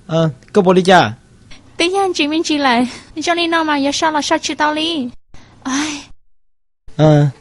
Koj puas li cas? Twb yog ntsis me ntsis lawm, zoo li no mas yuav so los so tsis tau li.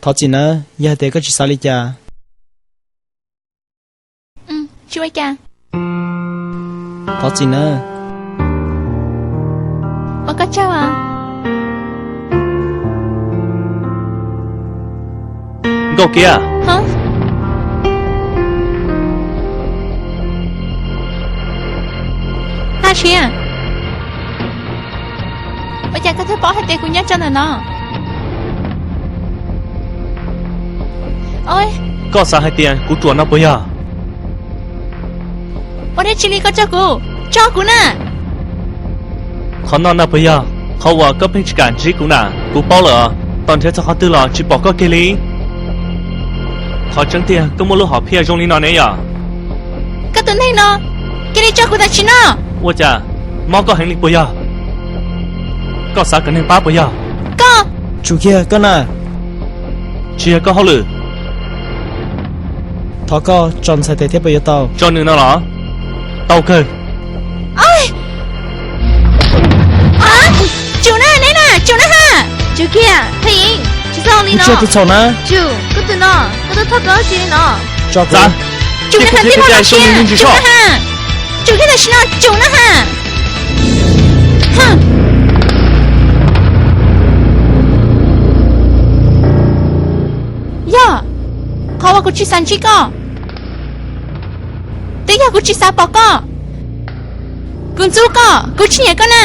Thov txim nawb, yog hais tias koj tsis xav li cas. Tsis ua cas. Thov txim nawb. Ua koj tsaug. Nkauj Kiab. Haj Siab, ua cas koj thiaj paub hais tias kuv nyob rau ntawm no? Koj xav hais tias kuv ruam no puas yog? Ua dab tsi li koj rau kuv, tso kuv na! Qhov no na puas yog qhov uas koj pheej tsis kam ntsib kuv na? Kuv paub lawm, tos nrhiav txog qhov twg los tsis pom koj kiag li. Qhov tseeb tiag koj muaj lub hom phiaj zoo li no ne yom? Koj tus neeg no, cia li tso kuv tam sim no! Ua cas, mob koj heev li puas yog? Koj xav kom neeg pab puas yog? Koj! Tsum kiag koj na! Tsis yog koj hauj lwm. Thov koj tso ntxhais tes thiab puas yuav tau? Tso nws no los? Tau kawg. Tsum na, neb na, tsum na ha! Tsum kiag, Thaj Yeeb, tsis txhob li no. Tsis txhob na. Tsum, koj tus no, koj tuaj thov koj tsis li no. Tso kuv. Tsum na ha, tib neeg laj siab, tsum na ha. Tsum kiag tam sim no, tsum na ha. Yog qhov uas kuv tsis xav ntsib koj, twb yog kuv tsis xav pom koj. Kuv ntxub koj, kuv tsis nyiam koj na.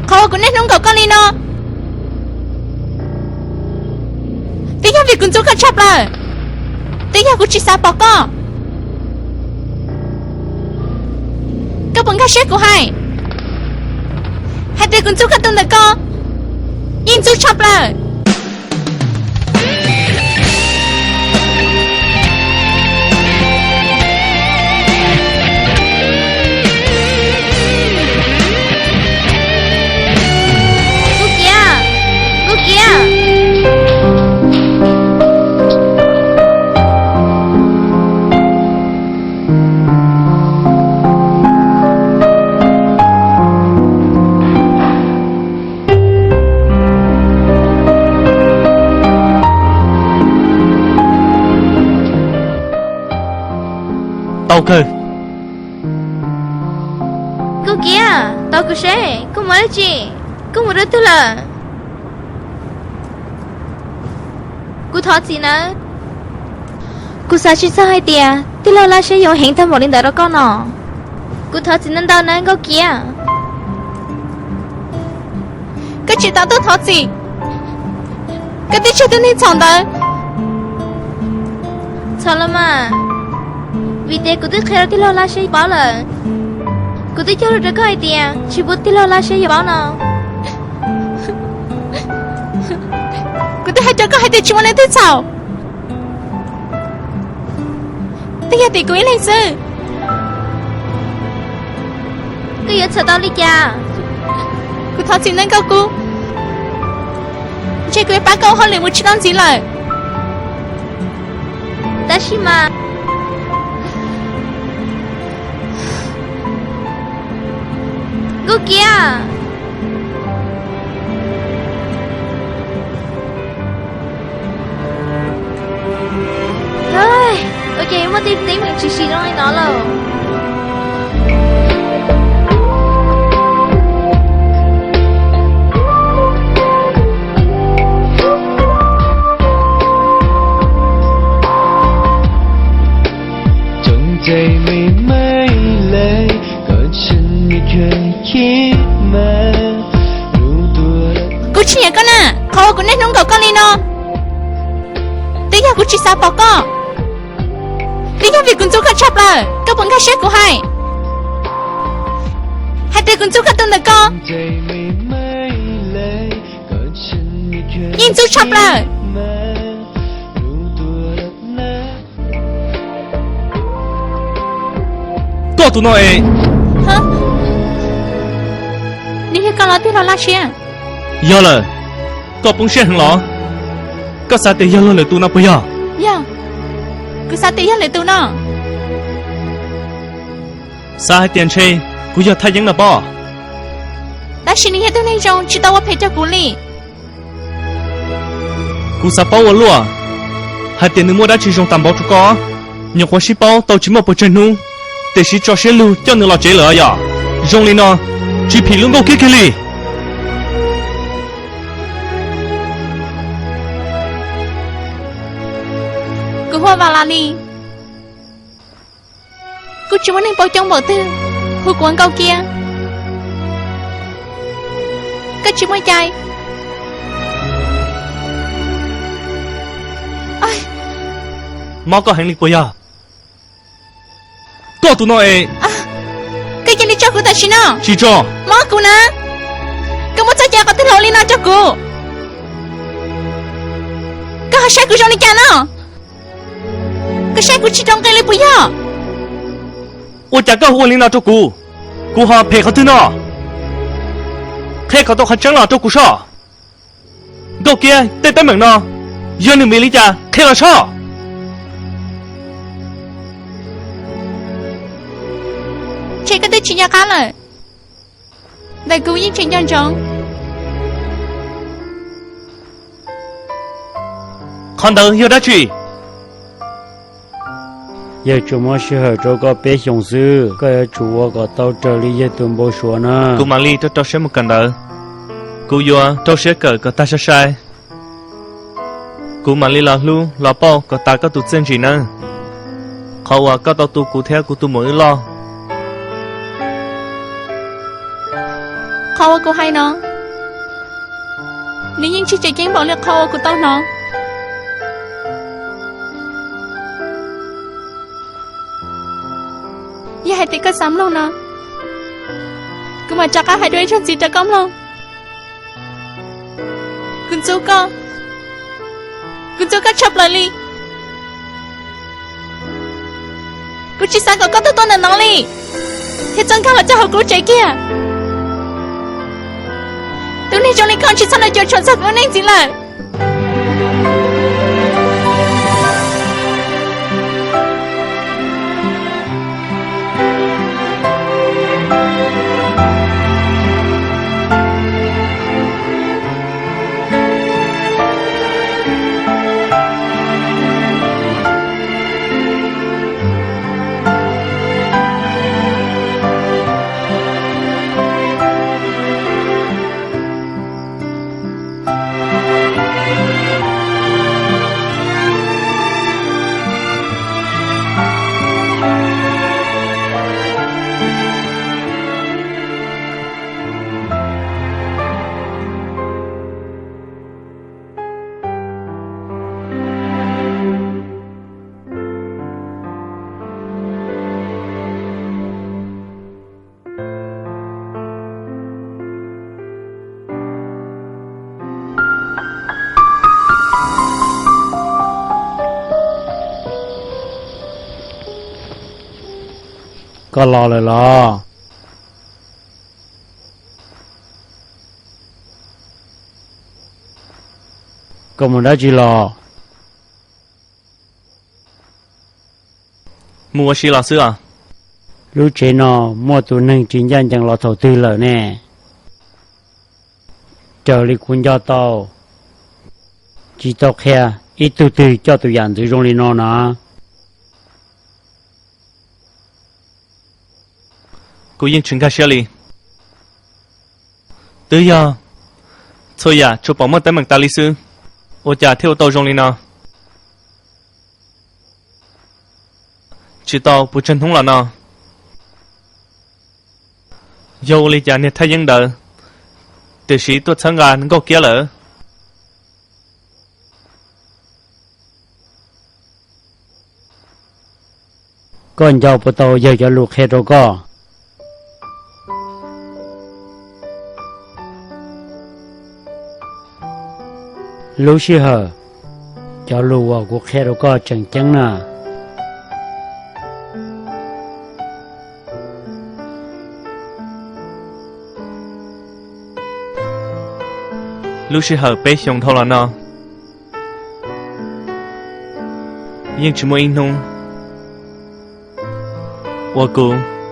Qhov uas kuv niaj hnub nkaum koj li no, twb yog vim kuv ntxub koj tshaj plaws, twb yog kuv tsis xav pom koj. Koj puas nkag siab kuv hais, hais tias kuv ntxub koj tus ntawm ko, yeej ntxub tshaj plaws. Nkauj Kiab, Nkauj Kiab. Tau kawg. Nkauj Kiab, tos kuv seb koj mus dab tsi, koj mus dab twg lawm? Kuv thov txim nawb. Kuv xav tsis txog hais tias tij laug Laj Siab yuav heev tag npaum li ntawd rau koj no. Kuv thov txim ntau ntau nawb Nkauj Kiab. Koj tsis tau tuaj thov txim, koj twb tseg tus neeg txhaum ntawd. Txhaum los mas, vim tias kuv twb qhia rau tij laug Laj Siab paub lawm. Kuv twb cog lus rau koj hais tias tsis pub tij laug Laj Siab yuav paub no. Kuv twb hais rau koj hais tias tsis muaj leej twg txhaum, twb yog tim kuv ib leeg xwb. Koj yuav txhaum tau li cas? Kuv thov txim ntau Nkauj Kub, ntshe kuv yuav pab koj ua hauj lwm mus tsis tau ntxiv lawm. Tab sis mas, Nkauj Kiab, ua cas yuav muaj tej teeb meem tshwm sim zoo li no lauj? Kuv tsis nyiam koj na, qhov uas kuv niaj hnub nkaum koj li no, twb yog kuv tsis xav pom koj, twb yog vim kuv ntxub koj tshaj plaws. Koj puas nkag siab kuv hais, hais tias kuv ntxub koj tus ntawm ko, yeej ntxub tshaj plaws. Koj tus no es, nws yog koj los tij laug Laj Siab? Yog lawm, koj poob siab heev los? Koj xav tias yog luag lwm tus no puas yog? Yog, kuv xav tias yog lwm tus no. Xav hais tias ntshe kuv yog thaj yeeb no pob? Tab sis nws yog tug neeg zoo tsis tau ua phem rau kuv li. Kuv xav paub ua luaj hais tias nws muaj dab tsi zoo tas npaum rau koj, nyuam qhuav sib paub tau tsis muaj pes tsawg hnub, tiam sis tso siab lug coj nws los tsev lawm yom. Zoo li no, tsis phim lub nkauj kiab kiag li. Kuv hu ua Vas Las Lis. Kuj tsis muaj neeg paub coob npaum twg hu kuv ua nkauj kiab. Koj tsis muaj cai. Mob koj heev li puas yog? Koj tus no es. Koj cia li tso kuv tam sim no. Tsis tso. Mob kuv na. Koj muaj txoj cai qhov twg los ua li no rau kuv? Koj ho saib kuv zoo li cas no? Koj saib kuv tsis rau nqi li puas yog? Ua cas koj ua li no rau kuv? Kuv ho phem qhov twg no? Qhia kom tau qhov tseeb los rau kuv soj. Nkauj kiab tej teeb meem no yog nws vim li cas, qhia los soj. Ntshe koj twb tsis nco qab lawm, ntawm kuv yeej tseem nco ntsoov. Qhov ntawd yog dab tsi? Yawg tsuas muab sij hawm rau koj peb xyoos xwb, koj yuav tsum ua kom tau raws li yawg tus npau suav na. Kuv mam li rau rau siab mus kawm ntawv. Kuv yuav rau siab kawm kom tag sai sai. Kuv mam li los hlub los pauj kom tas koj tus txiaj ntsig nawb, qhov uas koj tau tu kuv thiab kuv tus muam wb loj. Qhov uas kuv hais no, nws yeej tsis tseem ceeb npaum li qhov uas kuv tau hnov. Yog hais tias koj xav mloog no, kuv mam rov qab hais dua ib zaug ntxiv rau koj mloog. Kuv ntxub koj, kuv ntxub koj tshaj plaws li. Kuv tsis xav kom koj tuaj tuaj ntawm no li, thiab txoj nkag los txog hauv kuv lub tsev kiag. Tus neeg zoo li koj tsis txhob los cuam tshuam txog kuv lub neej ntxiv lawm. Koj los lawm los? Koj mus dab tsi los? Mus ua si los xwb os. Lub tsev no muaj tus neeg tsis ncaj ncees los thaum twg lawm ne? Raws li kuv nco tau, tsis tau qhia ib tug twg coj tus yam ntxwv zoo li no na. Kuv yeej tsis nkag siab li. Twb yog txhua yam tsuas pom muaj teeb meem tas li xwb, ua cas thiaj ua tau zoo li no? Tsis tau puas tsawg hnub los no, yog ua li cas niag thaj yeeb ntawd tiam sis tuaj txhawb nqa nkauj kiab lawm? Koj nco puas tau yawg cov lus qhia rau koj? Lub sij hawm, cov lus uas kuv qhia rau koj tseem ceeb na. Lub sij hawm peb xyoos dhau los no, yeej tsis muaj ib hnub uas kuv